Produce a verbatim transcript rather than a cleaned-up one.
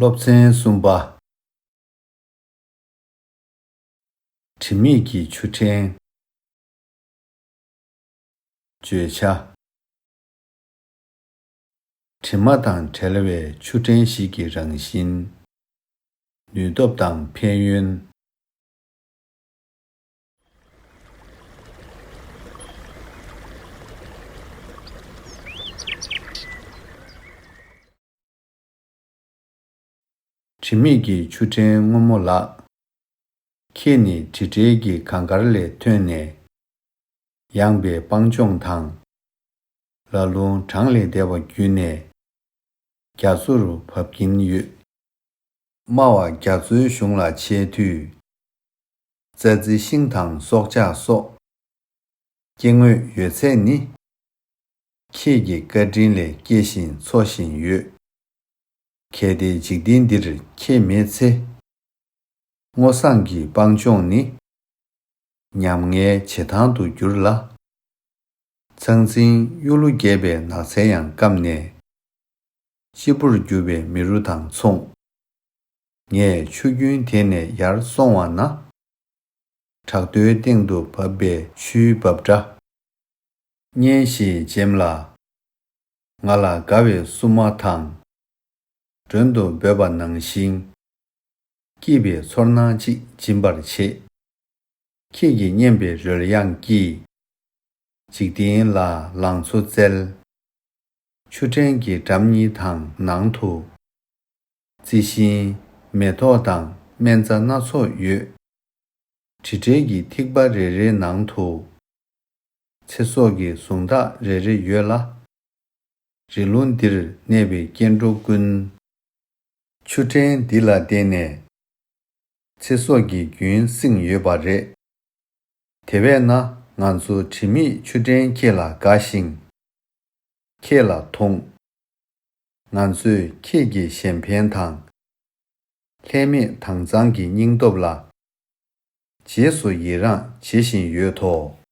སློབ་ཚན་གསུམ་པ། དྲི་མེད་ཀྱི་ཆུ་ཕྲན། བརྗོད་བྱ། དྲི་མ་དང་བྲལ་བའི་ཆུ་ཕྲན་ཞིག་གི་རང་བཞིན། ནུས་སྟོབས་དང་ཕན་ཡོན། དྲི་མེད་ཀྱི་ཆུ་ཕྲན་སྔོན་མོ་ལགས། ཁྱེད་ནི་དྲི་བྲལ་གྱི་གངས་དཀར་ལས་ཐོན་ནས། ཡངས་པའི་སྤང་ལྗོངས་དང་། ལ་ལུང་གྲངས་ལས་འདས་པ་བརྒྱུད་ནས། རྒྱ་མཚོ་རུ་བབས་ཀྱིན་ཡོད། སྨྲ་བ་རྒྱ་མཚོའི་གཞུང་ལ་འཆད་དུས། རྩྭ་རྩི་ཤིང་དང་སྲོག་ཆགས་སོགས། སྐྱེ་དངོས་ཡོད་ཚད་ནི། ཁྱེད་ཀྱི་བཀའ་དྲིན་ལས་སྐྱེ་ཞིང་འཚོ་བཞིན་ཡོད། གལ་ཏེ་འཇིག་རྟེན་འདིར་ཁྱེད་མེད་ཚེ། སྔོ་བསངས་ཀྱི་སྤང་ལྗོངས་ནི། ཉམ་ངའི་བྱེ་ཐང་དུ་འགྱུར་ལ། ཚང་ཚིང་གཡུ་ལོ་རྒྱས་པའི་ནགས་ཚལ་ཡང་སྐམ་ནས། སྤྱི་བོར་གྱུར་པའི་མི་རོ་དང་མཚུངས། ངས་ཆུ་རྒྱུན་དེད་ནས་ཡར་སོང་བ་ན། བྲག་རྡོའི་སྟེང་དུ་བབས་པའི་ཆུའི་འབབ་སྒྲ། སྙན་ཞིང་འཇེམས་ལ། ང་ལ་དགའ་བའི་བསུ་མ་དང་། མགྲོན་དུ་འབོད་པ་ནང་བཞིན། སྐྱིད་པའི་ཚོར་སྣང་ཅིག་སྦྱིན་པར་བྱེད། ཁྱེད་ཀྱི་སྙན་པའི་རོལ་དབྱངས་ཀྱིས། འཇིག་རྟེན་ལ་ལང་ཚོ་བསྩལ། ཆུ་ཕྲན་གྱི་འགྲམ་གཉིས་དང་ནང་དུ། རྩི་ཤིང་། མེ་ཏོག་དང་སྨན་རྩྭ་སྣ་ཚོགས་ཡོད། དྲི་བྲལ་གྱི་ཐིགས་པ་རེ་རེའི་ནང་དུ། ཚེ་སྲོག་གི་གཟུངས་ཐག་རེ་རེ་ཡོད་ལ། རི་ལུང་འདིར་གནས་པའི་སྐྱེ་འགྲོ་ཀུན། ཆུ་ཕྲན་འདི་ལ་བརྟེན་ནས། ཚེ་སྲོག་གི་རྒྱུན་བསྲིངས་ཡོད་པ་རེད། དེ་བས་ན་ང་ཚོ་དྲི་མེད་ཆུ་ཕྲན་ཁྱེད་ལ་དགའ་ཞིང་། ཁྱེད་ལ་དུངས། ང་ཚོས་ཁྱེད་ཀྱི་གཞན་ཕན་དང་། ལྷད་མེད་དྭངས་གཙང་གི་སྙིང་སྟོབས་ལ། རྗེས་སུ་ཡི་རངས་བྱེད་བཞིན་ཡོད་དོ།